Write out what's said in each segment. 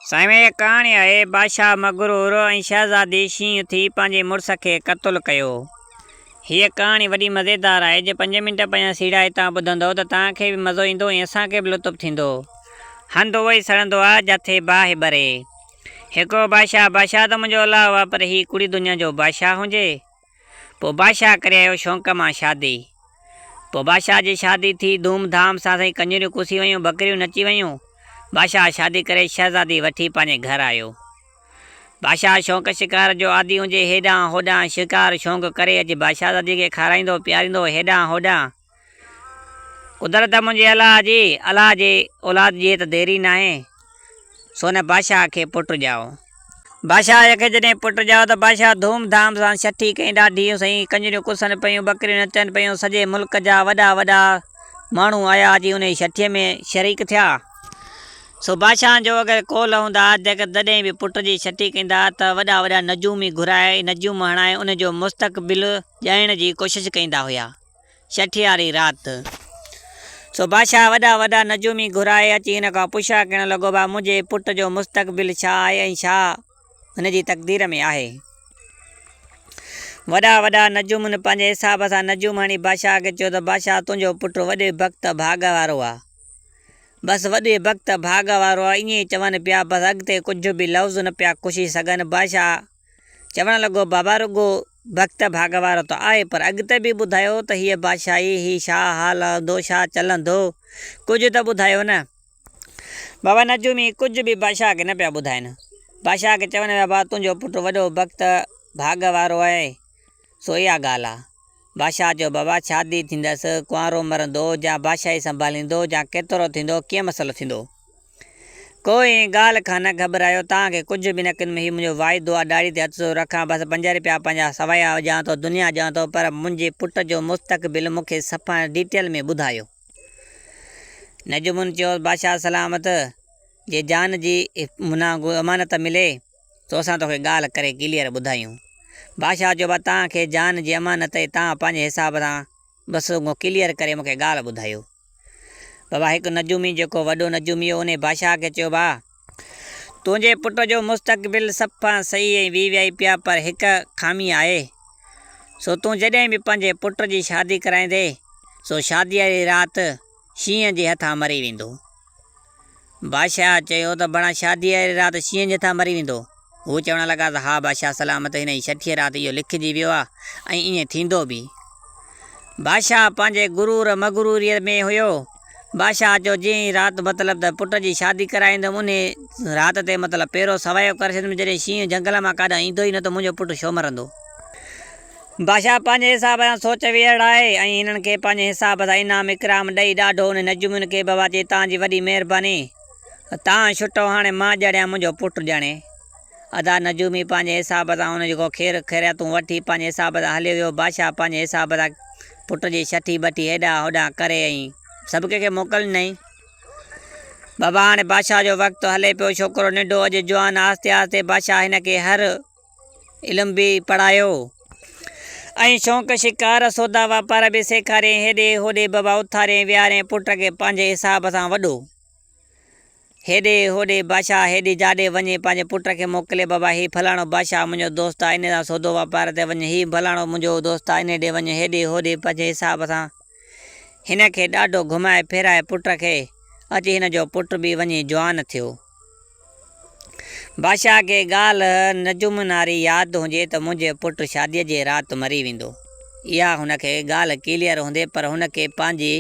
سائين هيء ڪهاڻي آهي بادشاهه مغرور ۽ شهزادي شينهن ٿي پنهنجي مڙس کي قتل ڪيو. هيء ڪهاڻي وڏي مزيدار آهي جي پنج منٽ پنهنجا سيڙائي توهان ٻڌندؤ ته توهان کي به مزو ايندو ۽ اسان کي به لطف ٿيندو. هنڌ اهو ئي سڙندو آهي جٿي باهه ٻري. هڪڙو بادشاهه، بادشاهه ته منهنجو الله هئا پر هي ڪوڙي دنيا جو بادشاهه هجي. پوء بادشاهه ڪري آيو شونق مان شادي. پوء بادشاهه جي شادي ٿي ڌوم ڌام سان سائين ڪڃريون ڪسي ويون ٻڪريون نچي ويون. بادشاهه شادي ڪري شهزادي وٺي پنهنجي گهر آيو. بادشاهه شونق شڪار جو عادي هجي هيڏانهن هوڏانهن شڪار شونق ڪري اچي بادشاهزادي کي کارائيندو پياريندو هيڏانهن هوڏانهن. قدرت منهنجي الله جي، الله جي اولاد جي ته دير ئي ناهي، سو نه بادشاهه کي پٽ ڄائو. بادشاهه کي جڏهن پٽ ڄائو ته بادشاهه ڌوم ڌام سان ڇٺي ڪئي، ڏاڍي سائين ڪڃريون ڪسن پيون، ٻڪريون نچن پيون، سڄي ملڪ جا وڏا وڏا ماڻهو آيا اچي انهي ڇٺيء ۾ شريڪ ٿيا. سو بادشاهن جو اگر قول هوندا جيڪڏهن به پٽ جي ڇٺي ڪندا ته وڏا وڏا نجومي گهرائي نجوم هڻائي ان جو مستقبل ڄاڻڻ جي ڪوشش ڪندا هيا. ڇٺياري رات. سو بادشاهه وڏا وڏا نجومي گهرائي اچي هن کان پڇا ڪرڻ لڳو، ڀاء منهنجي پٽ جو مستقبل ڇا آهي ۽ ڇا هن جي تقدير ۾ آهي؟ وڏا وڏا نجومن پنهنجي حساب سان نجوم هڻي بادشاهه کي چيو ته بادشاهه تنهنجو پٽ وڏي بخت ڀاڳ وارو آ. بس وڏي بخت ڀاڳ وارو آ ائين ئي چون پيا بس اڳتي ڪجهه به لفظ نه پيا ڪڇي سگهن. بادشاهه چوڻ لڳو، بابا رڳو بخت ڀاڳ وارو ته آهي، پر اڳتي به ٻڌايو ته هيء بادشاهي، هي ڇا حال هلندو، ڇا چلندو، ڪجهه ته ٻڌايو نه. بابا نجومي ڪجهه به بادشاهه کي نه پيا ٻڌائين. بادشاهه کي چون پيا، بابا تنهنجو پٽ وڏو بخت ڀاڳ وارو آهي، سو اها ڳالهه آ. بادشاهه چيو، بابا شادي ٿيندس، ڪنوارو مرندو، جا بادشاهي سنڀاليندو، جا ڪيترو ٿيندو، ڪيئن مسئلو ٿيندو؟ ڪو انهيء ڳالهه کان نه گهٻرايو، توهان کي ڪجهه به نه ڪندم، هي منهنجو واعدو آ، ڏاڙهي تي هٿ ٿو رکان، بس پنج رپيا پنهنجا سوايا ڏيان ٿو، دنيا ڏيان ٿو، پر منهنجي پٽ جو مستقبل مون کي صفا ڊيٽيل ۾ ٻڌايو. نجمن چيو، بادشاهه سلامت، جي جان جي امانت ملي، ته اسان توکي ڳالهه ڪري ڪليئر ٻڌايون. بادشاهه چيو، با توهان کي جان جي امانت ۽ توهان پنهنجي حساب سان بس ڪليئر ڪري مون کي ڳالهه ٻڌايو. بابا هڪ نجومي جيڪو وڏو نجومي هو انهي بادشاهه کي چيو ڀاء! تنهنجي پٽ جو مستقبل صفا صحيح ۽ وي وي آء پي آ پر هڪ خامي آهي سو تون جڏهن به پنهنجي پٽ جي شادي ڪرائيندين سو شادي واري رات شينهن جي هٿان مري ويندو. بادشاهه چيو ته بڻا شاديء واري رات شينهن جي هٿان مري ويندو؟ هو چوڻ لڳا ته ها بادشاهه سلامت هن جي ڇٺيء رات اهو لکجي ويو آهي ۽ ائين ٿيندو به. بادشاهه پنهنجي غرور مغروريء ۾ هيو. بادشاهه چيو جنهن رات مطلب ته پٽ جي شادي ڪرائيندم انهيء رات تي مطلب پيرو سوايو ڪري ڇڏيندم جڏهن شينهن جهنگل مان ڪاڏانهن ايندو ئي نه ته منهنجو پٽ ڇو مرندو؟ بادشاهه پنهنجي حساب سان سوچ ويڙهائي ۽ هنن کي پنهنجي حساب سان انعام اڪرام ڏئي ڏاڍو انهن نجومين کي بابا چئي توهان جي وڏي مهرباني توهان ڇٽو هاڻي مان ڄاڻيان منهنجو پٽ ڄاڻي. ادا نجومي پنهنجي حساب سان ان جيڪو خير خيراتون وٺي پنهنجي حساب سان هليو ويو بادشاهه پنهنجي حساب سان پٽ جي ڇٺي ٻٺي هيڏانهن هوڏانهن ڪري ۽ سڀ ڪنهن کي موڪل ڏنائين. بابا هاڻي بادشاهه جو وقت هلي پيو ڇوڪرو ننڍو اڄ جوان آهستي آهستي بادشاهه هن کي هر علم به پڙهايو ۽ شوق شڪار سودا واپار به سيکاريائين هيڏي هوڏي بابا اٿاريائين ويهاريائين پٽ کي پنهنجي حساب سان وڏو هيڏي هوڏي بادشاهه هيڏي جاڏي وڃي پنهنجي پٽ کي موڪلي بابا هي فلاڻو بادشاهه منهنجو دوست آهي انهي سان سودو واپار تي وڃ هي فلاڻو منهنجو دوست آهي انهي ڏي وڃ هيڏي هوڏي پنهنجي حساب سان هن کي ڏاڍو گهمائي ڦيرائي پٽ کي اچي هن جو پٽ به وڃي جوان ٿيو. بادشاهه کي ڳالهه نجومن واري ياد هجي ته منهنجي پٽ شاديء جي رات مري ويندو. اها هن کي ڳالهه ڪليئر هوندي پر هن کي پنهنجي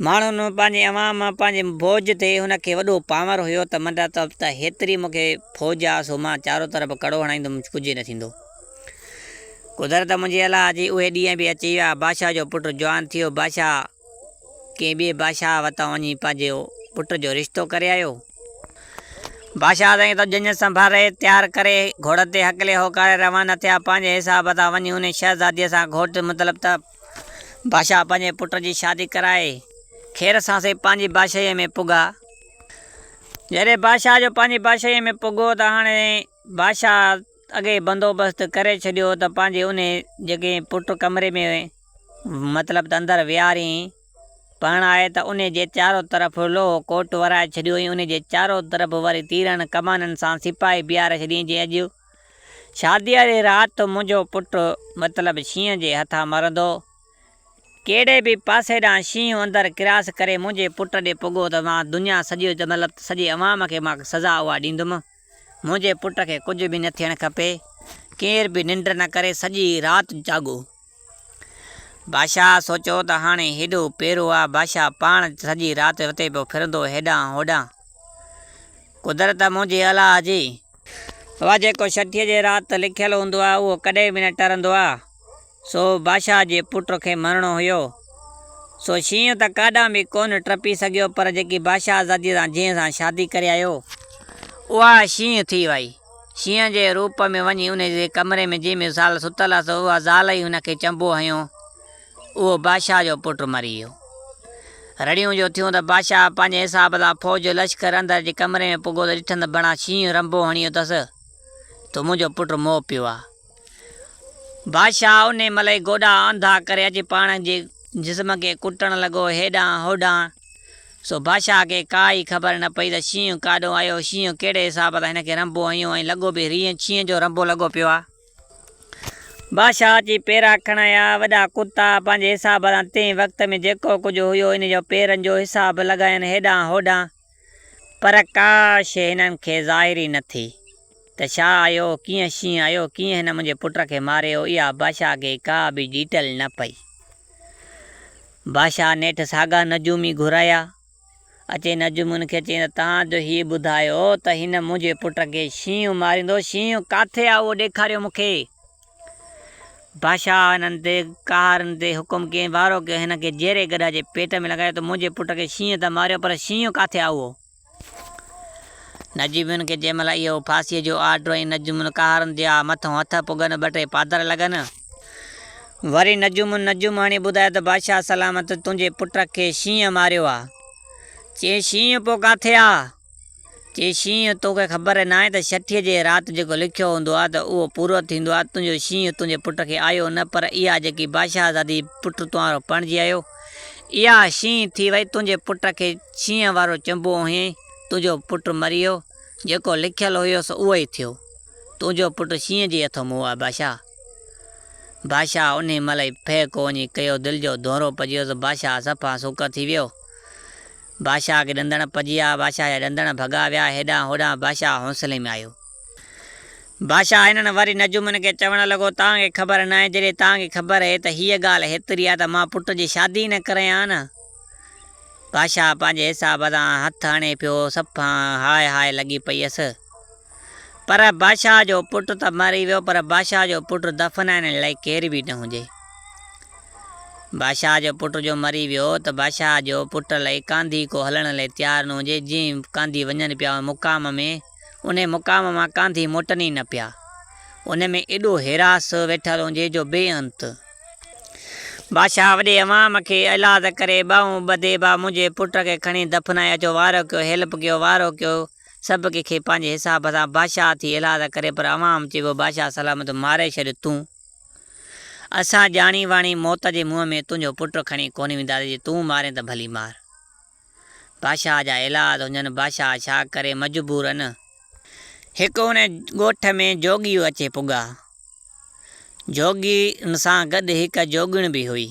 ماڻهن، پنهنجي عوام، پنهنجي فوج تي هن کي وڏو پاور هيو ته مطلب ته هيتري مون کي فوج آ سو مان چارو طرف ڪڙو هڻائيندم ڪجهه نه ٿيندو. قدرت منهنجي الله جي اهي ڏينهن به اچي ويا. بادشاهه جو پٽ جوان ٿيو. بادشاهه. ڪنهن ٻئي بادشاهه وٽان وڃي پنهنجي پٽ جو رشتو ڪري آيو. بادشاهه سائين ته ڄڃ سنڀاري، تيار ڪري، گهوڙن تي هڪلي هوڪاري روانا ٿيا. پنهنجي حساب سان وڃي انهي شهزاديء سان گهوٽ مطلب ته بادشاهه پنهنجي پٽ جي شادي ڪرائي. خير سان سي پنهنجي بادشاهيء ۾ پڳا. جڏهن بادشاهه جو پنهنجي بادشاهيء ۾ پڳو ته هاڻي بادشاهه اڳي بندوبست ڪري ڇڏيو ته پنهنجي انهي جيڪي پٽ ڪمري ۾ مطلب ته اندر ويهارين. پرڻائي ته انهي جي چارو طرف لوهو ڪوٽ ورائي ڇڏيو ۽ انهي جي چارو طرف وري تيرن ڪمانن سان سپاهي بيهاري ڇڏيائين جي اڄ شاديء واري رات منهنجو پٽ مطلب شينهن جي هٿان مرندو. ڪهڙي به پاسي ڏانهن شينهن اندر ڪراس ڪري منهنجي پٽ ڏي پڳو ته مان دنيا سڄي مطلب ته سڄي عوام کي مان سزا اها ڏيندم. منهنجي پٽ کي ڪجهه به نه ٿيڻ کپي. ڪير به ننڊ نه ڪري سڄي رات جاڳو. بادشاهه سوچيو ته هاڻي هيڏو پيرو آ، بادشاهه پاڻ سڄي رات وتي پيو ڦرندو هيڏانهن هوڏانهن. قدرت منهنجي الله جي. بابا جيڪو ڇٺيء جي رات لکيل هوندو آ، اهو ڪڏهن به نه ٽرندو آ. سو بادشاهه جي پٽ کي مرڻو هيو. سو شينهن ته ڪاڏانهن به ڪونه ٽپي سگهيو، پر جيڪي بادشاهه زاديء سان جنهن سان شادي ڪري آيو، اها شينهن ٿي وئي. شينهن جي روپ ۾ وڃي انهيء جي ڪمري ۾ جنهن ۾ زال ستل هئس، اها زال ئي هن کي چنبو هنيو. اهو بادشاهه جو پٽ مري ويو. رڙيون جو ٿيون ته بادشاهه پنهنجي حساب سان فوج لشڪر اندر جي ڪمري ۾ پڳو ته ڏٺن ته بڻا شينهن رنبو هڻي اٿس ته منهنجو پٽ مئو پيو آ. بادشاهه انهيء مهل ئي گوڏا انڌا ڪري اچي پاڻ جي جسم کي ڪٽڻ لڳو هيڏانهن هوڏانهن. سو بادشاهه کي ڪا ئي خبر نه پئي ته شينهن ڪاڏهون آيو، شينهن ڪهڙي حساب سان هن کي رنبو هنيو ۽ لڳو به رينهن شينهن جو رنبو لڳو پيو آ. بادشاهه اچي پيرا کڻايا، وڏا ڪتا پنهنجي حساب سان تنهن وقت ۾ جيڪو ڪجهه هيو ان جو پيرن جو حساب لڳاين هيڏانهن هوڏانهن، پر ڪا شيء هنن کي ظاهر ئي نه ٿي ته ڇا آيو، ڪيئن شينهن آيو، ڪيئن هن منهنجي پٽ کي ماريو، اها بادشاهه کي ڪا به ڊيٽل نه پئي. بادشاهه نيٺ ساڳا نجومي گهرايا. اچي نجومين کي چيائين ته توهان جو هي ٻڌايو ته هن منهنجي پٽ کي شينهن ماريندو، شينهن ڪاٿي آ اهو ڏيکاريو مون کي. بادشاهه هنن تي قاهرن تي حڪم ڪيائين وارو ڪيو هن کي جيئري گڏهه جي پيٽ ۾ لڳايو ته منهنجي پٽ کي شينهن ته ماريو پر شينهن ڪاٿي آ اهو. نجومين کي جنهن مهل اهو ڦاسيء جو آرڊر ۽ نجومين قاهرن جا مٿئون هٿ پڳن ٻه ٽي پادر لڳن. وري نجومين نجوم هڻي ٻڌايو ته بادشاهه سلامت تنهنجي پٽ کي شينهن ماريو آ. چيائين شينهن پوء ڪاٿي آ؟ چيائين شينهن توکي خبر ناهي ته ڇٺيء جي رات جيڪو لکيو هوندو آ ته اهو پورو ٿيندو آ، تنهنجو شينهن تنهنجي پٽ کي آيو نه پر اها جيڪي بادشاهزادي پٽ تنهارو پرڻجي آيو اها شينهن ٿي وئي، تنهنجي پٽ کي شينهن وارو چنبو هنيائين، تنهنجو پٽ مري ويو، جيڪو لکيل هيو سو اهو ئي ٿيو، تنهنجو پٽ شينهن جي هٿو مئو آ بادشاهه. بادشاهه انهي مهل ئي ڦهڪو وڃي ڪيو، دل جو دؤرو پئجي ويس، بادشاهه صفا سڪ ٿي ويو. بادشاهه کي ڏندڻ پئجي ويا، بادشاهه جا ڏندڻ ڀڳا ويا، هيڏانهن هوڏانهن بادشاهه حوصلي ۾ آيو. بادشاهه هنن وري نجومين کي چوڻ لڳو، توهان کي خبر ناهي، جڏهن توهان کي خبر اهي ته هيء ڳالهه هيتري آهي ته مان پٽ جي شادي ئي نه ڪرايان ها نه. بادشاهه پنهنجي حساب سان هٿ هڻي پيو، صفا هاء هاء لڳي پئي هيس. پر بادشاهه جو پٽ ته مري ويو پر بادشاهه جو پٽ دفنائڻ لاء ڪير به نه هجي. بادشاهه جو پٽ جو مري ويو ته بادشاهه جو پٽ لاء ڪانڌي ڪو هلڻ لاء تيار نه هجي. جنهن ڪانڌي وڃن پيا ان مقام ۾ انهي مقام مان ڪانڌي موٽن ئي نه پيا. ان ۾ ايڏو هراس ويٺل هجي جو بي انت. بادشاهه وڏي عوام کي ايلاز ڪري ٻانهون ٻڌي با منهنجي پٽ کي کڻي دفنائي اچو وارو ڪيو هيلپ ڪيو وارو ڪيو. سڀ ڪنهن کي پنهنجي حساب سان بادشاهه ٿي ايلاز ڪري پر عوام چيو بادشاهه سلامت ماري ڇڏ تون اسان ڄاڻي واڻي موت جي منهن ۾ تنهنجو پٽ کڻي ڪونه وينداسين جي تون مارين ته ڀلي مار. بادشاهه جا ايلاز هجن بادشاهه ڇا ڪري مجبورن. هڪ ان ڳوٺ ۾ جوڳي اچي پڳا. جوڳي سان گڏ هڪ جوڳڻ به هئي.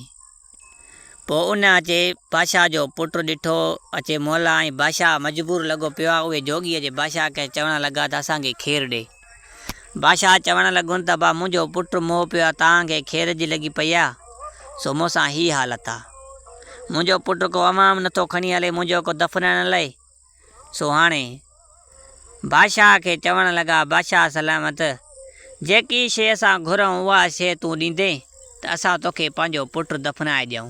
پوء ان اچي بادشاهه جو پٽ ڏٺو، اچي مولا ۽ بادشاهه مجبور لڳو پيو آهي، اهي جوڳي اچي بادشاهه کي چوڻ لڳا ته اسان کي کير ڏي. بادشاهه چوڻ لڳن ته ابا منهنجو پٽ مئو پيو آهي، توهان کي کير جي لڳي پئي آهي، سو مون سان هي حالت آهي. منهنجو پٽ ڪو عوام نٿو کڻي هلي، منهنجو ڪو دفنائڻ لئي. سو هاڻي بادشاهه کي چوڻ لڳا، بادشاهه سلامت! جيڪي شيء اسان گهرون اها شيء تون ڏيندين ته اسان توکي پنهنجو پٽ دفنائي ڏيون.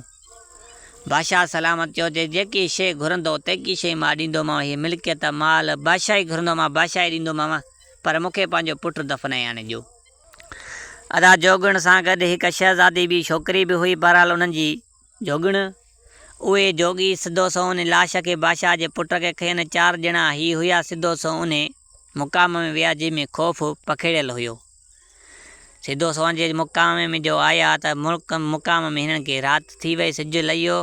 بادشاهه سلامت چيو ته جيڪي شيء گهرندؤ تيڪي شيء مان ڏيندومانء، هيء ملڪيت، مال، بادشاهي گهرندؤ مان بادشاهي ڏيندومانء، پر مون کي پنهنجو پٽ دفنائي آڻي ڏيو. ادا جوڳڻ سان گڏ هڪ شهزادي ٻي ڇوڪري به هئي، بهرحال انهن جي جوڳڻ اهي جوڳي سڌو سنئون انهي لاش کي بادشاهه جي پٽ کي کنين چار ڄڻا هي هيا سڌو سنئون انهي مقام ۾ ويا جنهن ۾ خوف پکيڙيل هيو. سڌو سنئون جي مقام ۾ جو آيا ته ملڪ مقام ۾ هنن کي رات ٿي وئي سج لهي ويو.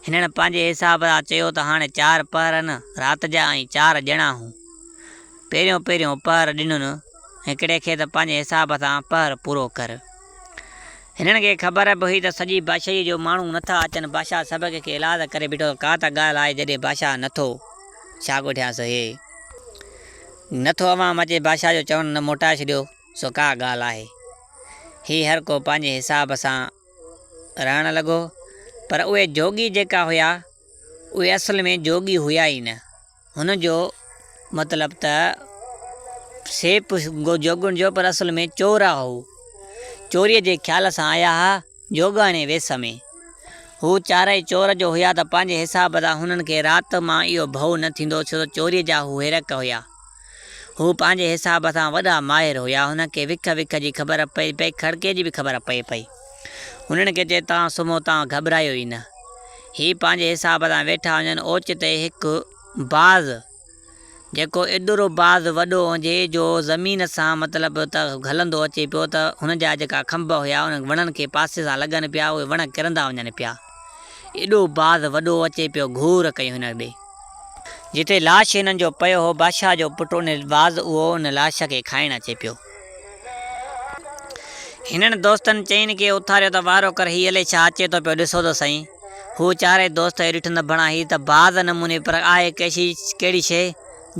هنن پنهنجي حساب سان چيو ته هاڻي چار پهر آهن رات جا ۽ چار ڄڻا هون. پهريون پهريون پهر ڏنن هڪڙي کي ته پنهنجي حساب سان پهر پورو ڪر. هنن کي خبر به هئي ته سڄي بادشاهيء جو ماڻهو نٿا اچن. بادشاهه سڀ کي ايلاز ڪري بيٺو ته ڪا ته ڳالهه آهي جڏهن بادشاهه نٿو ڇا ڳوٺيانس هي نٿو عوام اچي بادشاهه جو چوڻ نه موٽائي ڇڏيو سو ڪا ڳالهه آهي. هي هر ڪو پنهنجي حساب سان رهڻ لڳو پر اهي جوڳي جيڪا هيا اهي اصل ۾ جوڳي هيا ئي نه. هن جو مطلب ته سيپ جوڳڻ جو پر اصل ۾ چور ها هو. چوريء جي خيال سان آيا ها جوڳاڻي ويس ۾. هو چارئي چور جو هيا ته پنهنجي حساب سان هنن کي رات مان اهو ڀؤ نه ٿيندو ڇو ته چوريء جا هو هيرڪ هيا. هو پنهنجي حساب سان وڏا ماهر هيا. هنن کي وک وک جي خبر پئي پئي، کڙڪي جي به خبر پئي پئي. هنن کي چئي توهان سمهو توهان گهٻرايو ئي نه. هي پنهنجي حساب سان ويٺا هجن اوچتي هڪ باز جيڪو ايڏرو باز وڏو هجي جو زمين سان مطلب ته گهلندو اچي پيو ته هن جا جيڪا کنڀ هيا انهن وڻن کي پاسي سان لڳن پيا اهي وڻ ڪرندا وڃن پيا ايڏو باز وڏو اچي پيو گهور ڪئي هن ڏي جتي لاش هنن جو پيو هو بادشاهه جو پٽ ان باز اهو ان لاش کي کائڻ اچي پيو. هنن دوستن چئن کي اٿاريو ته وارو ڪر هي الئي ڇا اچي ٿو پيو ڏسو ته سهين. هو چارئي دوست اهو ڏٺن ته ڀڻا هي ته باز نموني پر آهي ڪهڙي شيء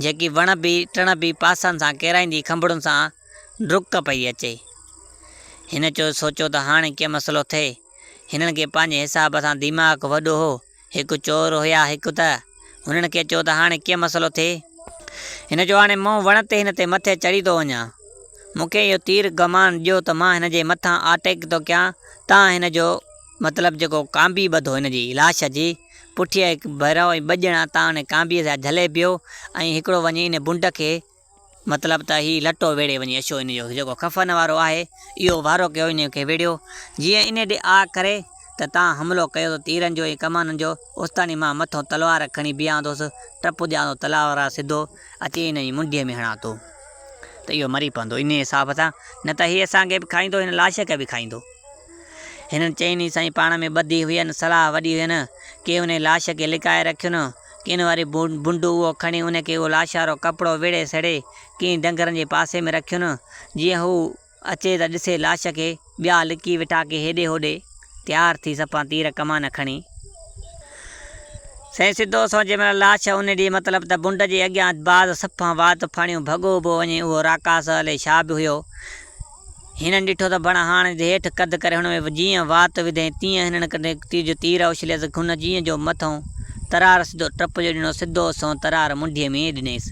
جيڪي وڻ به ٽڻ به پاسن سان ڪيرائيندي کنڀڙن سان ڊڪ پئي اچي. هن چيو سوچيو ته هاڻي ڪي مسئلو ٿئي. هنن کي پنهنجي حساب سان دماغ وڏو هو. هڪ چور هيا هڪ ته. هنن کي چيو ته هاڻي ڪيئن مسئلو ٿئي؟ هن چيو هاڻي مون وڻ تي هن تي مٿي چڙهي ٿو وڃان. مون کي اهو تير گمان ڏيو ته مان هن جي مٿان آٽيڪ ٿو ڪيان تان هن جو مطلب جيڪو ڪانبي ٻڌو هن جي لاش جي پٺيء هڪ ڀيرو ۽ ٻه ڄڻا تان ان ڪانبيء سان جهلي بيهو ۽ هڪڙو وڃي ان بنڊ کي مطلب ته هي لٽو ويڙهي وڃي اشو ان جو جيڪو ڪفن وارو آهي اهو وارو ڪيو ان کي ويڙهيو جيئن ان ڏي آ ڪري ته تان حملو ڪيو ته تيرن جو ۽ ڪمانن جو اوستاڻي مان مٿئون تلوار کڻي بيهان ٿوس ٽپ ڏيان ٿو تلوار سڌو اچي ان جي منڍيء ۾ هڻان ٿو ته اهو مري پوندو انهيء حساب سان نه ته هي اسان کي به کائيندو هن لاش کي به کائيندو. هنن چئني سائين پاڻ ۾ ٻڌي هين صلاح وڏي هين ڪي انهي لاش کي لڪائي رکين ڪن وري بنڊ اهو کڻي ان کي اهو لاشارو ڪپڙو ويڙهي سڙي ڪنهن ڊنگرن جي پاسي ۾ رکين جيئن هو اچي ته ڏسي لاش کي ٻيا لڪي ويٺا ڪي هيڏي هوڏي تيار ٿي سپان تير ڪمان کڻي سائين سڌو سنئون جنهن مهل لاش ان ڏي مطلب ته بنڊ جي اڳيان باز سپان وات ڦاڙيون ڀڳو به وڃي اهو راڪاس الئي ڇا به هيو هنن ڏٺو ته بڻ هاڻ هيٺ قد ڪري هن ۾ جيئن وات وڌئين تيئن هنن ڪنهن جو تير اڇليس. هن جيئن جو مٿئون ترار سڌو ٽپ جو ڏنو، سڌو سنئون ترار منڍيء ۾ ڏنيس.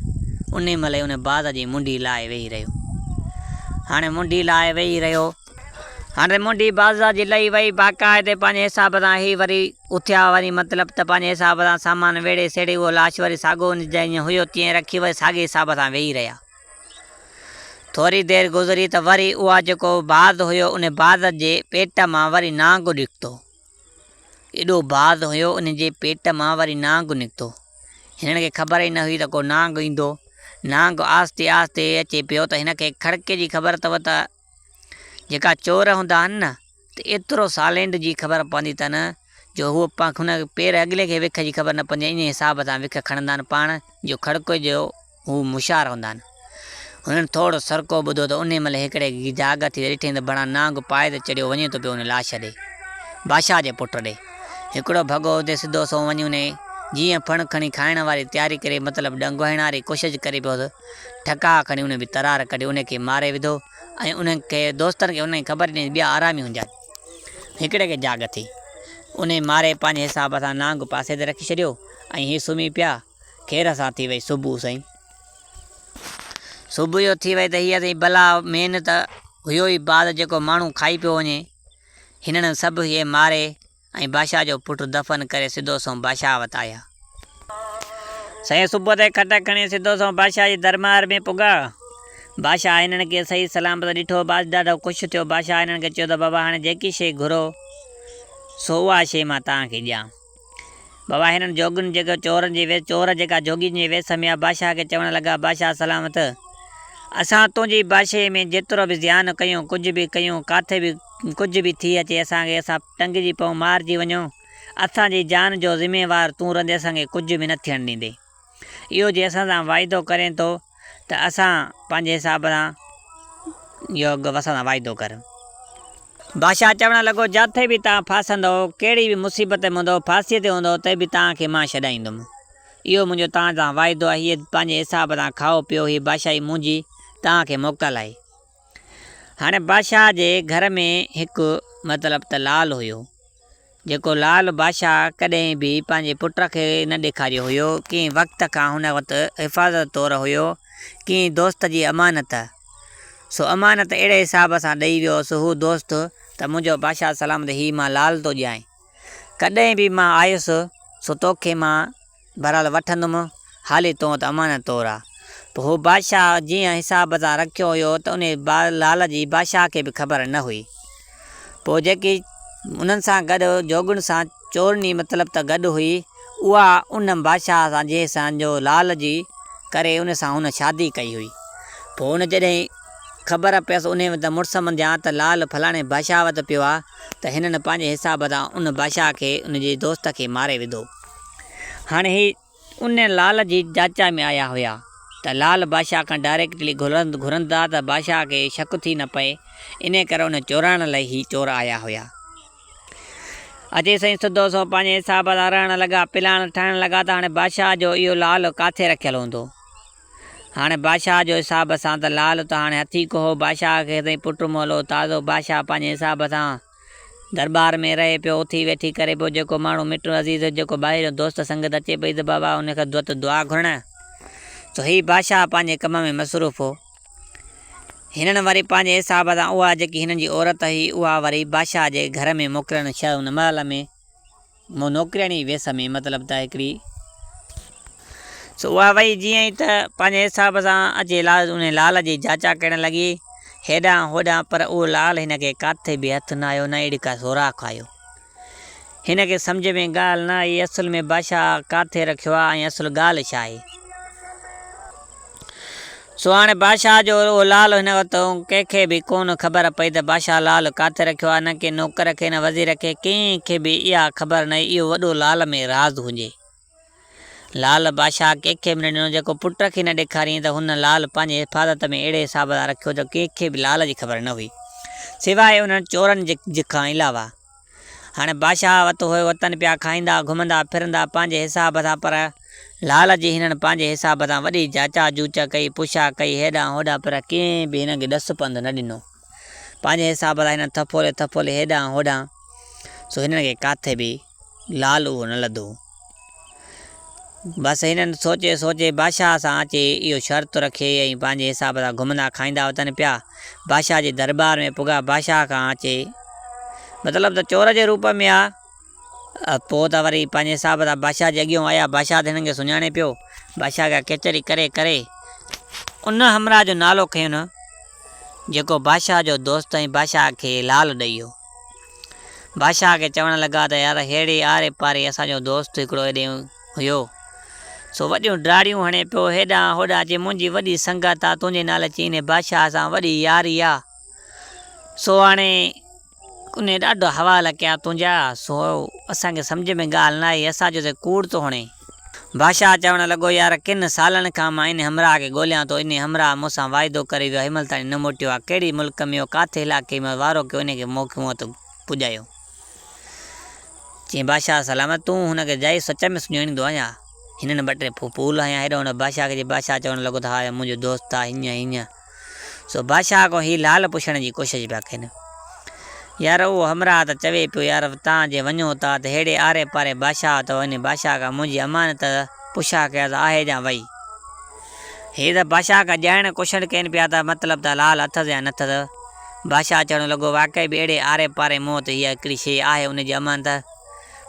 انهيء مهل ئي ان باز جي منڍي لاهي ويهي رهيو. هاڻي منڍي لاهي ويهي رهيو. هاڻي منڍي باز جي لهي وئي. باقاعدي پنهنجي حساب سان هي وري اٿيا وري مطلب ته پنهنجي حساب سان سامان ويڙهي سيڙهي اهو لاش وري ساڳو جيئن هيو تيئن رکي وري ساڳئي حساب سان ويهي رهيا. ٿوري دير گذري ته وري اها جيڪو باز هيو ان باز جي پيٽ مان وري نانگ نڪتو. ايڏو باز هيو ان جي پيٽ مان وري نانگ نڪتو. هنن کي خبر ئي نه هئي ته ڪو نانگ ايندو. نانگ آهستي آهستي اچي پيو ته هن کي کڙڪي جي خبر اٿو ته جيڪا چور هوندا آهن نه ته ايترو سالينڊ جي خبر پوندي اٿن جو هو هن پير اڳلي کي وک جي خبر نه پوندي آهي انهي حساب سان وک کڻندا آهن پاڻ جو کڙڪي جو هو مشار هوندا آهن. هنن ٿورو سرڪو ٻڌو ته انهيء مهل هڪڙي جاڳ ٿي ته ڏٺائين ته بڻا نانگ پائي تي چڙهيو وڃي ٿو پيو ان لاش ڏي، بادشاهه جي پٽ ڏي. هڪڙو ڀڳو اتي سڌو سنئون وڃي انهيء جيئن ڦڻ کڻي کائڻ واري تياري ڪري مطلب ڏنگوهڻ واري ڪوشش ڪري پيو ته ٺڪاء کڻي انهيء به ترار ڪڍي انهيء کي ماري وڌو ۽ انهن کي دوستن کي انهيء خبر ئي نه ٻيا آرامي هونجا. هڪڙي کي جاڳ ٿي. انهيء ماري پنهنجي حساب سان نانگ پاسي تي رکي ڇڏيو ۽ هي سمهي پيا. خير سان ٿي وئي صبح سائين. صبح جو ٿي وئي ته هيء سائين بلا مين ته هيو ئي باز جيڪو ماڻهو کائي پيو وڃي. هنن سڀ هي ماري ۽ بادشاهه جو پٽ دفن ڪري سڌو سنئون بادشاهه وٽ آيا. سائين صبح تي کٽ کڻي سڌو سنئون بادشاهه جي درٻار ۾ پڳا. بادشاهه هنن کي صحيح سلامت ڏٺو. بادشاهه ڏاڍو خوش ٿيو. بادشاهه هنن کي چيو ته بابا هاڻي جيڪي شيء گهرو سو اها شيء مان توهان کي ڏيان. بابا هنن جوڳين جيڪو چورن جي ويس چور جيڪا جوڳين جي ويس ۾ آ بادشاهه کي چوڻ لڳا بادشاهه سلامت اسان تنهنجي بادشاهي ۾ جيترو به زيان ڪيون ڪجهه به ڪيون ڪاٿي به ڪجهه به ٿي اچي اسان کي اسان ٽنگجي پئون مارجي وڃون اسان جي جان جو ذميوار تون رهندين اسان کي ڪجهه به نه ٿيڻ ڏيندين. اهو جي اسان سان واعدو ڪرين ٿو ته اسان پنهنجي حساب سان اهو اسان سان واعدو ڪر. بادشاهه چوڻ لڳو، جاٿي به توهان ڦاسندؤ، ڪهڙي به مصيبت ۾ هوندؤ، ڦاسيء تي هوندؤ ته به توهان کي مان ڇڏائيندم. اهو منهنجو توهان سان واعدو آهي. هيء پنهنجي حساب سان کائو پيئو، هيء بادشاهي منهنجي توهان کي موڪل آهي. هاڻي بادشاهه جي گهر ۾ هڪ مطلب ته لال هيو، جيڪو لال بادشاهه ڪڏهن به پنهنجي پٽ کي نه ڏيکاريو هيو. ڪنهن وقت کان هن وٽ حفاظت طور هيو، ڪنهن دوست جي امانت. سو امانت اهڙي حساب سان ڏئي ويو هوس هو دوست ته منهنجو بادشاهه سلامت هي مان لال ٿو ڏيانء. ڪڏهن به مان آيس سو توکي مان بھرحال وٺندم، حالي تون ته امانت طور آ. پوء ھو بادشاھه جيئن حساب سان رکيو ھيو ته انھي لال جي بادشاھه کي به خبر نه ھئي. پوء جيڪي انھن سان گڏ جوڳڻ سان چورني مطلب ته گڏ ھئي، اھا ان بادشاھه سان جنھن سان جو لال جي ڪري ان سان ھن شادي ڪئي ھئي. پوء ان جڏھن خبر پيس انھي ته مڙس منجھان ته لال فلاڻي بادشاھه وٽ پيو آ ته ھنن پنھنجي حساب سان ان بادشاھه کي ان جي دوست کي ماري وڌو. هاڻي هي ان لال جي جاچا ۾ آيا هيا ته لال بادشاهه کان ڊائريڪٽلي گهرندا ته بادشاهه کي شڪ ٿي نه پئي، انهي ڪري ان چورائڻ لئي هي چور آيا هيا. اچي سائين سڌو سنئون پنهنجي حساب سان رهڻ لڳا، پلاڻ ٺاهڻ لڳا ته هاڻي بادشاهه جو اهو لال ڪاٿي رکيل هوندو. هاڻي بادشاهه جو حساب سان ته لال ته هاڻي هٿيڪو هو، بادشاهه کي سائين پٽ مئل هو تازو، بادشاهه پنهنجي حساب سان درٻار ۾ رهي پيو، اٿي ويٺي ڪري پيو، جيڪو ماڻهو مٽ عزيز، جيڪو ٻاهريون دوست سنگت اچي پئي ته بابا ان کان دوت دعا گهرڻ. سو هي بادشاهه پنهنجي ڪم ۾ مصروف هو. هنن وري پنهنجي حساب سان اها جيڪي هنن جي عورت هئي، اها وري بادشاهه جي گهر ۾ موڪلڻ شهر ان محل ۾. مون نوڪرياڻي ويس ۾ مطلب ته هڪڙي. سو اها وئي جيئن ئي ته پنهنجي حساب سان اچي انهي لال جي جاچا ڪرڻ لڳي هيڏانهن هوڏانهن پر اهو لال هن کي ڪاٿي به هٿ نه آيو نه اهڙي ڪا سوراخ آيو. هن کي سمجهه ۾ ڳالهه نه آئي اصل ۾ بادشاهه ڪاٿي رکيو آ ۽ اصل ڳالهه ڇا آهي. سو هاڻي بادشاهه جو اهو لال هن وقت ڪنهن کي به ڪونه خبر پئي ته بادشاهه لال ڪاٿي رکيو آهي، نه ڪنهن نوڪر کي نه وزير کي، ڪنهن کي به اها خبر نه هئي، اهو وڏو لال ۾ راز هجي. لال بادشاهه ڪنهن کي به نه ڏنو، جيڪو پٽ کي نه ڏيکاريائين ته هن لال پنهنجي حفاظت ۾ اهڙي حساب سان رکيو جو ڪنهن کي به لال جي خبر نه هئي، سواء انهن چورن جي کان علاوه. هاڻي بادشاهه وت هوء وطن پيا کائيندا، گهمندا ڦرندا پنهنجي حساب سان پر لال جي هنن پنهنجي حساب سان وڏي جاچا جوچا ڪئي، پڇا ڪئي هيڏانهن هوڏانهن پر ڪنهن به هنن کي ڏس پنڌ نه ڏنو. پنهنجي حساب سان هنن ٿڦولي ٿڦولي هيڏانهن هوڏانهن سو هنن کي ڪاٿي به لال اهو نه لڌو. بس هنن سوچي سوچي بادشاهه سان اچي اهو شرط رکي ۽ پنهنجي حساب سان گهمندا کائيندا وتن پيا. بادشاهه جي درٻار ۾ پڳا بادشاهه کان اچي مطلب ته چور جي روپ ۾ آ. پوء ته وري پنهنجي حساب سان بادشاهه جي اڳيون آيا. بادشاهه ته هنن کي سڃاڻي پيو. بادشاهه کان ڪچهري ڪري ڪري ان همراهه جو نالو کنيو نه جيڪو بادشاهه جو دوست ۽ بادشاهه کي لال ڏئي ويو. بادشاهه کي چوڻ لڳا ته يار ههڙي آري پاري اسان جو دوست هڪڙو هيڏي هيو، سو وڏيون ڊاڙيون هڻي پيو هيڏانهن هوڏانهن چي منهنجي وڏي سنگت آ، تنهنجي نالي چي انهي بادشاهه سان وڏي ياري آ، سو هاڻي انهي ڏاڍا حوال ڪيا تنهنجا، سو اسان کي سمجهه ۾ ڳالهه نه آئي، اسان چيو ته ڪوڙ ٿو هڻي. بادشاهه چوڻ لڳو، يار ڪن سالن کان مان انهي همراهه کي ڳوليان ٿو، انهي همراهه مون سان واعدو ڪري ويو آهي، هن مهل تائين نه موٽيو آهي، ڪهڙي ملڪ ۾ هو، ڪاٿي علائقي ۾ هو، وارو ڪيو انهي کي مون کي موت پڄايو. چيائين، بادشاهه سلامت، تون هن کي جائي سچ ۾ سڃاڻيندو آهين ڇا؟ هنن ٻه ٽي ڦول هنيا هيڏانهن هوڏانهن بادشاهه کي، بادشاهه چوڻ لڳو ته ها اهو منهنجو دوست آهي، هيئن هيئن. سو بادشاهه کان هي لال پڇڻ جي ڪوشش پيا ڪن. يار اهو همراهه ته چوي پيو يار تان جي وڃو ٿا ته ههڙي آري پاري بادشاهه اٿو انهي بادشاهه کان منهنجي امانت پڇا ڪيس آهي جا وئي. هي ته بادشاهه کان ڄاڻڻ ڪوشش ڪين پيا ته مطلب ته لال اٿس يا نه اٿس. بادشاهه چوڻ لڳو واقعي به اهڙي آري پاري مون وٽ هيء هڪڙي شيء آهي ان جي امانت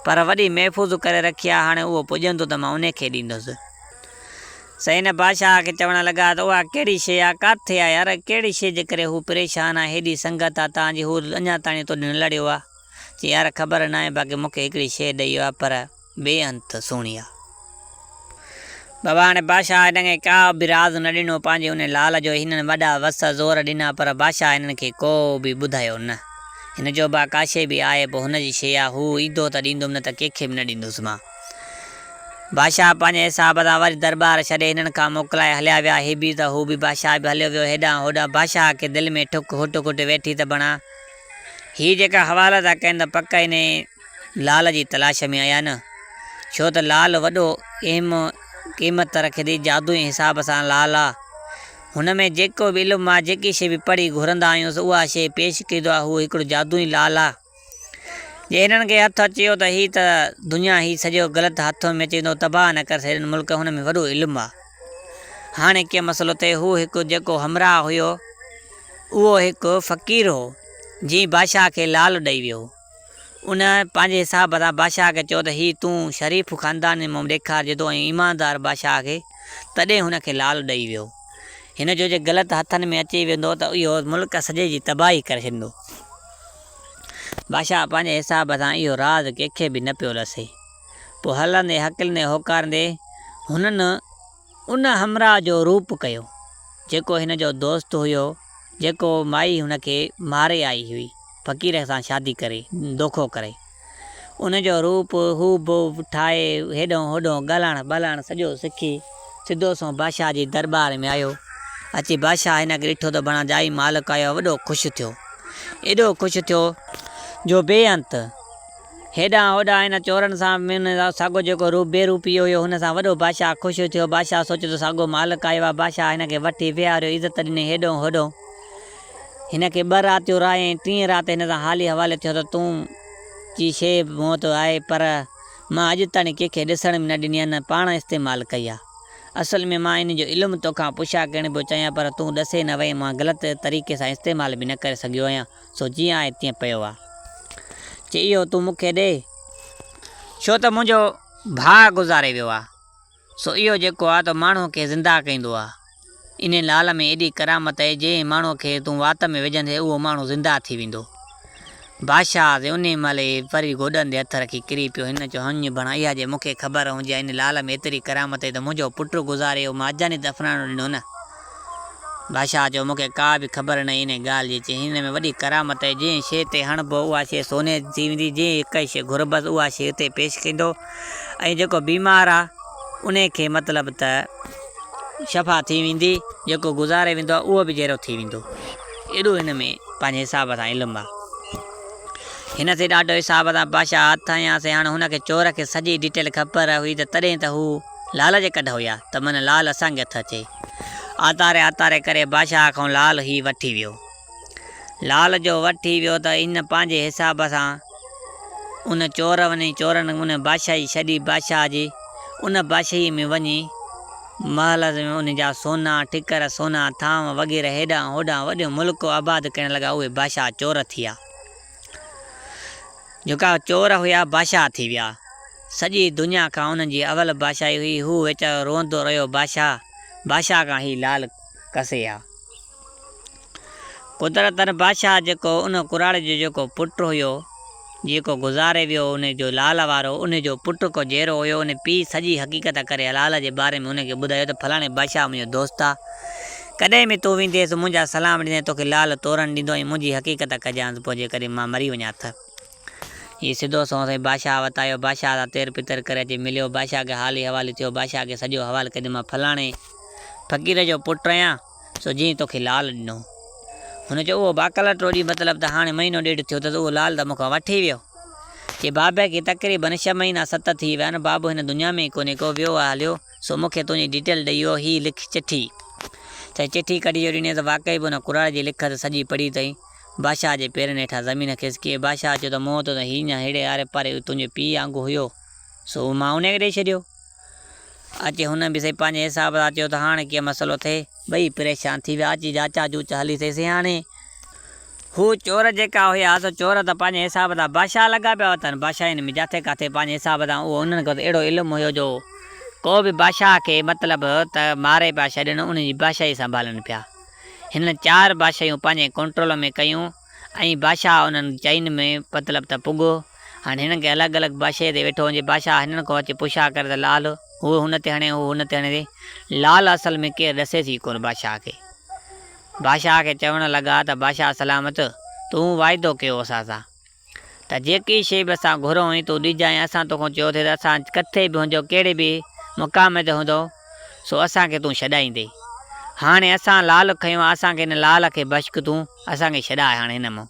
پر وڏي محفوظ ڪري رکي آهي هاڻي اهو پڄندو ته مان انهي کي ڏيندس. سائين بادشاهه کي چوڻ لڳا ته اها ڪهڙي شيء آ، ڪاٿي آ يار، ڪهڙي شيء جي ڪري هو پريشان آ، هيڏي سنگت آ تان جي هو اڃا تاڻي توڏي نه لڙيو آ. چي يار خبر ناهي باقي مون کي هڪڙي شيء ڏئي ويو آ پر بي انت سهڻي آ. بابا هاڻي بادشاهه هنن کي ڪا به راز نه ڏنو پنهنجي ان لال جو هنن وڏا وس زور ڏنا پر بادشاهه هنن کي ڪو به ٻڌايو نه. هن چيو با ڪا شيء به آهي پوء هن جي شيء آ، هو ايندو ته ڏيندم نه ته ڪنهن کي به نه ڏيندس مان. بادشاهه پنهنجي حساب سان وري درٻار ڇڏي هنن کان موڪلائي هليا ويا. هي به ته هو به بادشاهه به هليو ويو هيڏانهن هوڏانهن. بادشاهه کي دل ۾ ٺڪ هٽ کٽ ويٺي ته بڻا هي جيڪا حوالا ٿا ڪن ته پڪ انهي لال جي تلاش ۾ آيا نه. ڇو ته لال وڏو اهم قيمت رکي ٿي، جادوئي حساب سان لال آ. هن ۾ جيڪو به علم آ، جيڪي شيء به پڙهي گهرندا آهيونس اها شيء پيش ڪندو آ، هو هڪڙو جادوئي لال آ. جي هنن کي هٿ اچي ويو ته هي ته دنيا هي سڄو غلط هٿن ۾ اچي ويندو تباهه نه ڪري ڇڏين ملڪ هن ۾ وڏو علم آ. هاڻي ڪيئن مسئلو ٿئي هو هڪ جيڪو همراهه هيو اهو هڪ فقير هو جنهن بادشاهه کي لال ڏئي ويو هو. ان پنهنجي حساب سان بادشاهه کي چيو ته هي تون شريف خاندان مان ڏيکارجي ٿو ۽ ايماندار بادشاهه کي تڏهن هن کي لال ڏئي ويو. هن جو جي غلط هٿن ۾ اچي ويندو ته اهو ملڪ سڄي جي تباهي ڪري ڇڏيندو. بادشاهه پنهنجي حساب سان اهو راز ڪنهن کي به نه پيو ڏسي. پوء هلندي هڪلندي هوڪارندي هنن ان همراهه جو روپ ڪيو، جيڪو هن جو دوست هيو، جيڪو مائي هن کي ماري آئي هئي، فقير سان شادي ڪري، دوکو ڪري. ان جو روپ هو بهو ٺاهي هيڏهون هوڏهون ڳالهائڻ ٻالهائڻ سڄو سکي سڌو سنئون بادشاهه جي درٻار ۾ آيو. اچي بادشاهه هن کي ڏٺو ته بڻا جائي مالڪ آيو آهي، وڏو خوش ٿيو. ايڏو خوش ٿيو جو بي انت. هيڏانهن هوڏانهن هن چورن سان ساڳو جيڪو روپ بي روپيو هيو هن سان وڏو بادشاهه خوش ٿيو. بادشاهه سوچيو ته ساڳو مالڪ آيو آهي. بادشاهه هن کي وٺي ويهاريو، عزت ڏني هيڏهون هوڏهون. هن کي ٻه راتيون رهايائين، ٽين رات هن سان حالي حوالي ٿيو ته تون جي شيء به مون وٽ آهي پر مان اڄ تائين ڪنهن کي ڏسڻ به نه ڏني آهي نه پاڻ استعمال ڪئي آهي. اصل ۾ مان ان جو علم توکان پڇا ڪرڻ پيو چاهيان پر تون ڏسي نه وئين مان غلط طريقي سان استعمال به نه ڪري سگهيو آهيان سو جيئن آهي تيئن پيو آهي. چي اهو تون مون کي ڏي. ڇو ته منهنجو ڀاء گذاري ويو آهي. سو اهو جيڪو آ ته ماڻهوء کي زنده ڪيندو آ. انهي لال ۾ ايڏي ڪرامت اهي جنهن ماڻهوء کي تون وات ۾ وجهندين اهو ماڻهو زنده ٿي ويندو. بادشاهه تي انهي مهل ئي وري گوڏن تي هٿ رکي ڪري پيو. هن چيو، هڃ ڀڻا اها جي مون کي خبر هجي ها انهي لال ۾ ايتري ڪرامت اهي ته منهنجو پٽ گذاري ويو مان اجاني دفنائڻ ڏنو نه. بادشاهه چيو، مون کي ڪا به خبر ناهي انهي ڳالهه جي. چي، هن ۾ وڏي ڪرامت اهي، جنهن شيء تي هڻبو اها شيء سوني جي ٿي ويندي، جنهن هڪ شيء گهربس اها شيء اتي پيش ڪندو ۽ جيڪو بيمار آ انهي کي مطلب ته شفا ٿي ويندي، جيڪو گذاري ويندو آ اهو به جيئرو ٿي ويندو. ايڏو هن ۾ پنهنجي حساب سان علم آ. هن سين ڏاڍو حساب سان بادشاهه هٿ هنيا سين، هاڻ هن کي چور کي سڄي ڊيٽيل خبر هئي ته تڏهن ته هو لال جي ڪڍ هيا ته من لال اسان کي هٿ اچي. آتاري آتاري ڪري بادشاهه کان لال هي وٺي ويو. لال جو وٺي ويو ته هن پنهنجي حساب سان ان چور وڃي چورن ان بادشاهي ڇڏي بادشاهه جي ان بادشاهي ۾ وڃي محل ۾ ان جا سونا ٺڪر سونا ٿانو وغيره هيڏانهن هوڏانهن وڏو ملڪ آباد ڪرڻ لڳا اهي بادشاهه چور ٿيا. جيڪا چور هيا بادشاهه ٿي ويا. سڄي دنيا کان انهن جي اول بادشاهي هئي. هو ويچارو روئندو رهيو بادشاهه بادشاهه کان هي لال کسي ها. قدرتن بادشاهه جيڪو ان ڪراڙي جو جيڪو پٽ هيو جيڪو گذاري ويو ان جو لال وارو ان جو پٽ ڪو جيئرو هيو ان پيء سڄي حقيقت ڪري لال جي باري ۾ ان کي ٻڌايو ته فلاڻي بادشاهه منهنجو دوست آ. ڪڏهن به تون وينديس منهنجا سلام ڏيندين توکي لال تورن ڏيندو ۽ منهنجي حقيقت ڪجانس پوء جيڪڏهن مان مري وڃان تھ. هي سڌو سنئون سائين بادشاهه وٽ آيو بادشاهه سان تير پتر ڪري اچي مليو بادشاهه کي حالي حوالي ٿيو بادشاهه کي سڄو حوال ڪيائين ته مان فلاڻي فقير جو پٽ آهيان سو جنهن توکي لال ڏنو. هن چيو اهو باڪل ٽوڙي مطلب ته هاڻي مهينو ڏيڍ ٿيو اٿس اهو لال ته مون کان وٺي ويو. چي بابي کي تقريبن ڇهه مهينا ست ٿي ويا آهن بابو هن دنيا ۾ ئي ڪونهي ڪو ويو آهي هليو. سو مون کي تنهنجي ڊيٽيل ڏئي ويو، هي لک چٺي. سائين چٺي ڪڍي جو ڏني ته واقعي به ان ڪراڙي جي لکت سڄي پڙهي اٿئي. بادشاهه جي پيرن هيٺان زمين کسڪي. بادشاهه چيو ته مون ته هي اڃا ههڙي آري پاري تنهنجي پيء آنگو هيو، سو مان انهيء کي ڏئي ڇڏيو. اچي هن به سائين پنهنجي حساب سان چيو ته هاڻ ڪيئن مسئلو ٿئي. ٻئي پريشان ٿي ويا. اچي جاچا جوچ هلي سي سياڻي. هو چور جيڪا هيا سو چور ته پنهنجي حساب سان بادشاهه لڳا پيا وتن. بادشاهين ۾ جاٿي ڪاٿي پنهنجي حساب سان اهو انهن کي ته اهڙو علم هيو جو ڪو به بادشاهه کي مطلب ته ماري پيا ڇڏين انهن جي بادشاهي سنڀالن پيا. هنن چار بادشاهيون پنهنجي ڪنٽرول ۾ ڪيون ۽ بادشاهه انهن چئن ۾ مطلب ته پڳو. هاڻي هنن کي الڳ الڳ بادشاهي تي ويٺو هجي. بادشاهه هنن کان اچي پڇا ڪري ته لال هو هن تي هڻي هو هن تي هڻي. لال اصل ۾ ڪير ڏسيس ئي ڪونه بادشاهه کي. بادشاهه کي چوڻ لڳا ته بادشاهه سلامت! تون واعدو ڪيو اسان سان ته جيڪي شيء به اسان گهرون ۽ تون ڏجانء اسان توکان چيو ٿي ته اسان ڪٿي به هجون ڪهڙي به مقام تي هوندؤ سو اسان کي تون ڇڏائيندين. هاڻي اسان لال کنيو آهي اسان کي هن لال کي بشڪ تون اسان کي ڇڏاء هاڻي هن مان.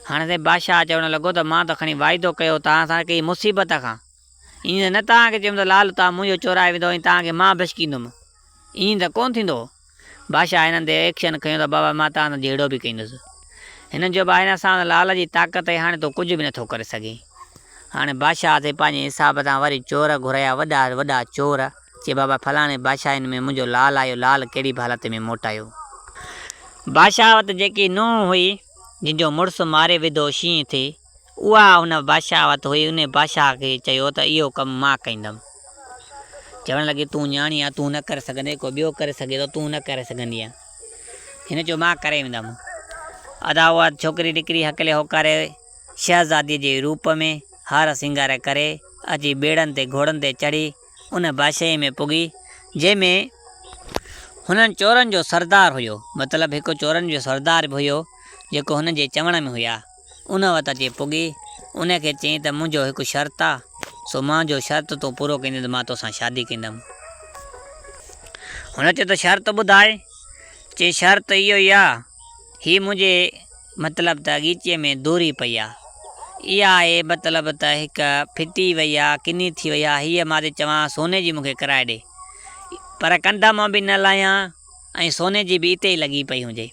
هاڻي سائين بادشاهه چوڻ لڳو ته مان ته کڻي واعدو ڪيو توهان سان ڪنهن مصيبت کان ائين ته نه توهان کي چيم ته لال توهان منهنجو چورائي ويندؤ ۽ توهان کي مان بشڪيندم ائين ته ڪونه ٿيندو. بادشاهه هنن تي ايڪشن کنيو ته بابا مان توهان سان جهيڙو به ڪندس. هنن چيو بابا هن اسان وٽ لال جي طاقت آهي هاڻي تون ڪجهه به نٿو ڪري سگهين. هاڻي بادشاهه تي پنهنجي حساب سان وري چور گهرايا وڏا وڏا چور چي بابا فلاڻي بادشاهين ۾ منهنجو لال آيو لال ڪهڙي به حالت ۾ موٽايو. بادشاهه وٽ جيڪي نونهن هئي جنهن جو مڙس ماري وڌو شينهن ٿي اها هن بادشاهه وٽ هئي، انهيء بادشاهه کي چيو ته اهو ڪم مان ڪندم. چوڻ لڳي، تون نياڻي آهين، تون نه ڪري سگهندين، ڪو ٻيو ڪري سگهي ٿو، تون نه ڪري سگهندينء. هن چيو، مان ڪري ويندم. ادا اها ڇوڪري نڪري هڪلي هوڪاري شهزاديء جي روپ ۾ هار سينگار ڪري اچي ٻيڙن تي گهوڙن تي چڙهي ان بادشاهيء ۾ پڳي، جنهن ۾ هنن چورن جو سردار هيو، مطلب هڪ چورن جو سردار به هيو، جيڪو هنن جي چوڻ ۾ هيا. ان وٽ اچي پڳي، ان کي چيائين ته منهنجو هڪ شرط آ، سو منهنجو شرط تون پورو ڪندين ته مان توسان شادي ڪندم. هن چيو ته شرط ٻڌاء؟ چيائين شرط اهو ئي آ، هي منهنجي مطلب ته ڳيچيء ۾ دوري پئي آ. اها آهي مطلب ته هڪ ڦٽي وئي آ، ڪني ٿي وئي آ، هيء مان ٿي چوان سوني جي مون کي ڪرائي ڏي. پر ڪنڌ مان به نه لاهيان ۽ سوني جي به اتي ئي لڳي پئي هجي.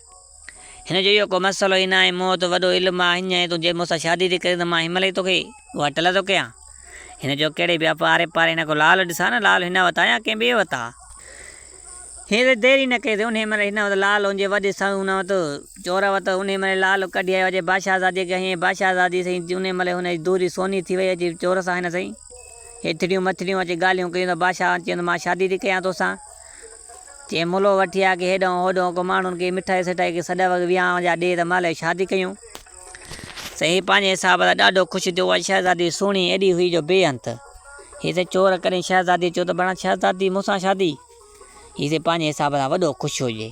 هن جو اهو ڪو مسئلو ئي ناهي، مون وٽ وڏو علم آ، هينئن تون جي مون سان شادي ٿي ڪرين ته مان هن مهل ئي توکي اها ٽل ٿو ڪيان. هن چيو ڪهڙي به آري پاري هن ڪو لال ڏسان نه، لال هن وٽ آ يا ڪنهن ٻئي وٽ آ. هن ته دير ئي نه ڪئي ته انهيء مهل هن وٽ لال هن جي وڏي سئو هن وٽ چور وٽ انهيء مهل لال ڪڍي آيو اچي بادشاهزاديء کي هنيائين بادشاهزادي سائين انهيء مهل هن جي دوري سوني ٿي وئي اچي چور سان هن سائين هيٺڙيون مٿڙيون اچي ڳالهيون ڪيون ته بادشاهه چيو ته مان شادي ٿي ڪيان توسان. چيائين ملو وٺي آ ڪي هيڏانهن هوڏانهن ڪو ماڻهن کي مٺائي سٺائي ڪي سڏ وڳ ويهانء جا ڏي ته مالهي شادي ڪيون. سائين هي پنهنجي حساب سان ڏاڍو خوش ٿيو اها شهزادي سهڻي ايڏي هئي جو بي انت. هي سائين چور ڪڏهن شهزادي چيو ته بڻا شهزادي مون سان شادي. هي سائين پنهنجي حساب سان وڏو خوش هجي.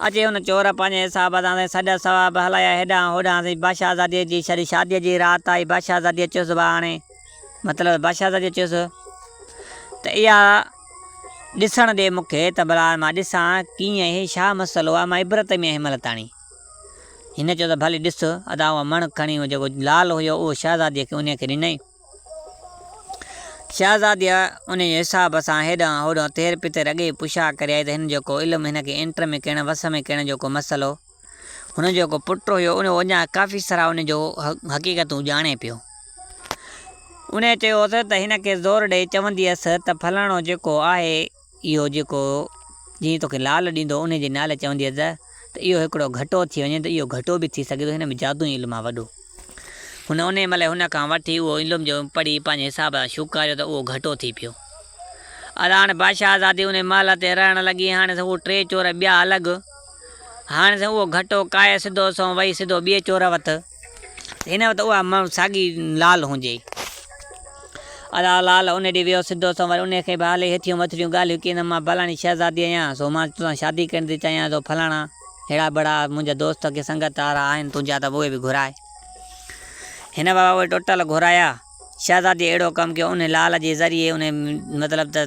اچي هن چور پنهنجي حساب سان سائين سڏ ثواب هلايا هيڏانهن هوڏانهن سائين بادشاهزادي جي شاديء جي رات آئي بادشاهزاديء چيس ڀاء هاڻي مطلب بادشاهزاديء چيس ته اها ڏسڻ ڏي مون کي ته ڀلا مان ڏسان ڪيئن هي ڇا مسئلو آهي مان عبرت ۾ آهيان هن مهل تاڻي. هن چيو ته ڀلي ڏس ادا اها مڻ کڻي اهو جيڪو لال هيو اهو شهزاديء کي انهيء کي ڏنائين. شهزاديء انهيء حساب سان هيڏانهن هوڏانهن تير پتير اڳي ئي پڇا ڪري آئي ته هن جو ڪو علم هن کي انٽر ۾ ڪرڻ وس ۾ ڪرڻ جو ڪو مسئلو هن جو جيڪو پٽ هيو ان اڃا ڪافي سارا ان جو حقيقتون ڄاڻي پيو. انهيء چيو هوس ته هن کي زور ڏئي چونديس ته فلاڻو جيڪو آهي اهو جيڪو جيئن توکي لال ڏيندو انهيء جي نالي چونديس ته اهو هڪڙو گهٽو ٿي وڃي ته اهو گهٽو به ٿي سگهي ٿو هن ۾ جادو ۽ علم آهي وڏو. هن انهيء مهل هن کان وٺي اهو علم جو پڙهي پنهنجي حساب سان شوڪاريو ته اهو گهٽو ٿي پيو. ادا هاڻي بادشاهزادي انهيء محل تي رهڻ لڳي هاڻي هو ٽي چور ٻيا الڳ هاڻي سائين اهو گهٽو ڪاهي سڌو سنئون وئي سڌو ٻئي چور وٽ. هن وٽ اها ساڳي لال هجي. ادا لال ان ڏي ويو سڌو سنئون وري ان کي به هلي هيٺيون مٿڙيون ڳالهيون ڪيائين ته مان فلاڻي شهزادي آهيان سو مان توسان شادي ڪرڻ ٿي چاهيان سو فلاڻا ههڙا بڙا منهنجا دوست ڪي سنگت وارا آهن تنهنجا ته اهي به گهراء. هن بابا اهي ٽوٽل گهرايا. شهزادي اهڙو ڪم ڪيو، انهي لال جي ذريعي، انهي مطلب ته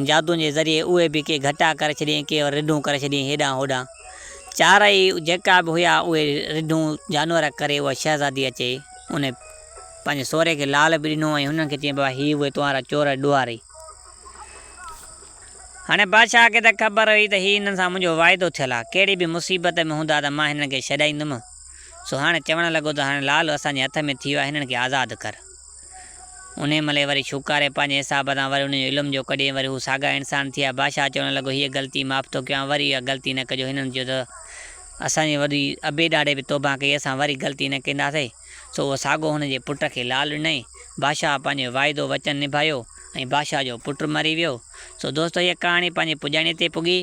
جادوء جي ذريعي اهي به ڪي گهٽا ڪري ڇڏيائين، ڪي وري رڍون ڪري ڇڏيائين هيڏانهن هوڏانهن. چارئي جيڪا به هيا، اهي رڍون جانور ڪري اها شهزادي اچي انهي پنهنجي سهري کي لال به ڏنو ۽ هنن کي چيائين بابا هي اهي توهان را چور ڏوهاري. هاڻي بادشاهه کي ته خبر هئي ته هي هنن سان منهنجو واعدو ٿيل آهي، ڪهڙي به مصيبت ۾ هوندا ته مان هنن کي ڇڏائيندم. سو هاڻي چوڻ لڳو ته هاڻي لال اسان جي هٿ ۾ ٿي ويو آهي، هنن کي آزاد ڪر. انهيء مهل ئي وري شوڪاري پنهنجي حساب سان وري انهن جو علم جو ڪڍي وري هو ساڳا انسان ٿي ويا. بادشاهه چوڻ لڳو، هيء غلطي معاف ٿو ڪيان، وري اها غلطي نه ڪجو. هنن چيو ته اسان جي وڏي ابي ڏاڏي به توبهه ڪئي، اسان وري غلطي نه ڪنداسين. سو اهو ساڳو هن جي پٽ کي لال ڏنائين. بادشاهه پنهنجو واعدو وچن نڀايو ۽ بادشاهه جو پٽ مري ويو. سو دوستو هيء ڪهاڻي پنهنجي پڄاڻيء تي پڳي.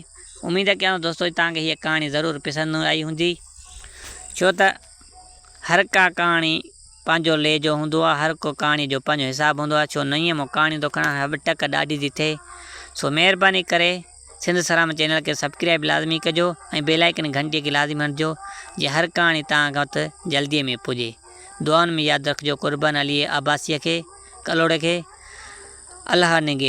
اميد ڪيان ٿو دوستو توهان کي هيء ڪهاڻي ضرور پسند آئي هوندي. ڇو ته هر ڪا ڪهاڻي پنهنجو لهجو هوندو آهي، هر ڪو ڪهاڻيء جو پنهنجو حساب هوندو آهي. ڇو نئين مون ڪهاڻيون ٿو کڻان هٻ ٽڪ ڏاڍي ٿي ٿئي. سو مهرباني ڪري سنڌ سلامت چينل کي سبڪرائب لازمي ڪجو ۽ بيل آئيڪن گهنٽي کي لازمي هڻجو جيئن هر ڪهاڻي توهان وٽ جلدي ۾ پڄي. دعائن ۾ ياد رکجو قربان علي عباسيء کي، ڪلهوڙي کي. الله نگي.